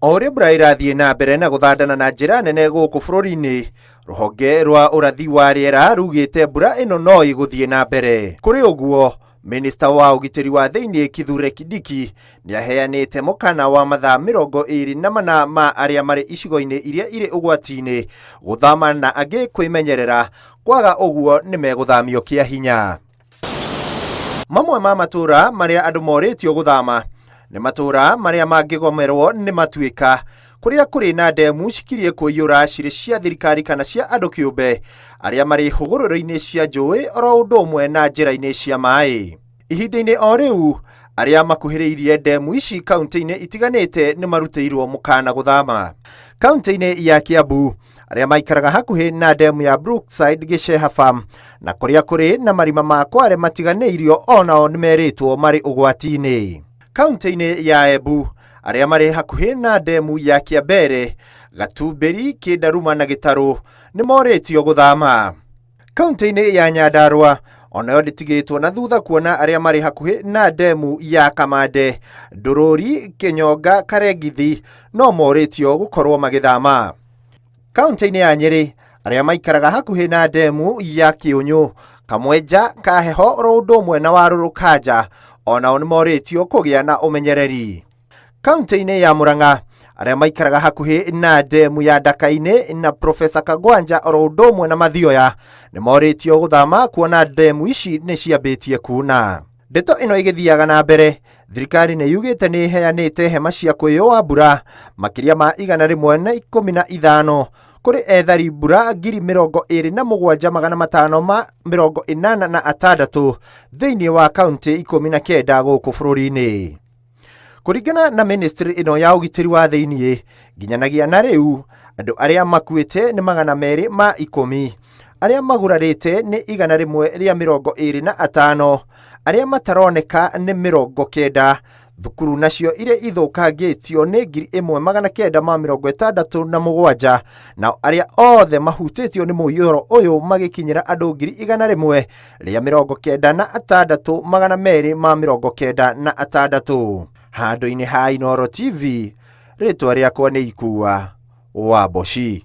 O ũrĩa mbura ĩrathiĩ na mbere na gũthandana na njĩra nene gũkũ bũrũri-inĩ, rũhonge rwa ũrathi wa rĩera rugĩte mbura ĩno no ĩgũthiĩ na mbere. Kũrĩ ũguo, Minista wa ũgitĩri wa thĩinĩ Kithure Kindiki nĩaheanĩte mũkana wa mathaa 24 ma arĩa marĩ icigo-inĩ iria irĩ ũgwati-inĩ gũthama na angĩ kwĩmenyerera, kwaga ũguo nĩmegũthamio kĩa hinya. Mamwe ma matũra marĩa andũ morĩtio gũthama nĩ matũra marĩa mangĩgomerwo nĩ matuĩka, kũrĩa kũrĩ na ndemu cikirie kũiyũra cirĩ cia thirikari kana cia andũ kĩũmbe, arĩa marĩ hũgũrũrũ-inĩ cia njũĩ oro ũndũ ũmwe na njĩra-inĩ cia maĩ. Ihinda-inĩ o rĩu, arĩa makuhĩrĩirie ndemu ici kauntĩ-inĩ itiganĩte nĩ marutĩirwo mũkana gũthama. Kauntĩ-inĩ ya Kiambu, arĩa maikaraga hakuhĩ na ndemu ya Brookside Gĩceha Farm na kũrĩa kũrĩ na marima ma kware matiganĩirio onao nĩmerĩtwo marĩ ũgwati-inĩ. Kauntĩ-inĩ ya Embu, arĩa marĩ hakuhĩ na ndemu ya Kĩambere, Gatumbĩri, Kĩndaruma na Gĩtarũ nĩmorĩtio gũthama. Kauntĩ-inĩ ya Nyandarua onayo ndĩtigĩtwo na thutha kuona arĩa marĩ hakuhĩ na ndemu ya Kamande, Ndũrũri, Kĩnyonga, Karengithi no morĩtio gũkorwo magĩthama. Kauntĩ-inĩ ya Nyĩrĩ arĩa maikaraga hakuhĩ na ndemu ya Kĩũnyũ, Kamwenja, Kaheho oro ũndũ ũmwe na Warũrũ Kanja onao nĩmorĩtio kũgĩa na ũmenyereri. Kauntĩ-inĩ ya Murang'a arĩa maikaraga hakuhĩ na ndemu ya Ndaka-inĩ na Profesa Kagwanja oro ũndũ ũmwe na Mathioya nĩmorĩtio gũthama kuona ndemu ici nĩ ciambĩtie kuna. Ndeto ĩno ĩgĩthiaga na mbere, thirikari nĩ yugĩte nĩ ĩheanĩte hema cia kwĩyũa mbura makĩria ma 115 kũrĩ ethari mbura 27,586 thĩinĩ wa kauntĩ 19 gũkũ bũrũri-inĩ. Kũringana na ministry ĩno ya ũgitĩri wa thĩinĩ, nginyanagia na rĩu andũ arĩa makuĩte nĩ 210, arĩa magurarĩte nĩ 125, arĩa mataroneka nĩ 90, thukuru nacio iria ithũkangĩtio nĩ 1967, nao arĩa othe mahutĩtio nĩ mũiyũro ũyũ magĩkinyĩra andũ 196,296. Handũ-inĩ ha Inooro TV, rĩtwa rĩakwa nĩ Ikua wa Mboci.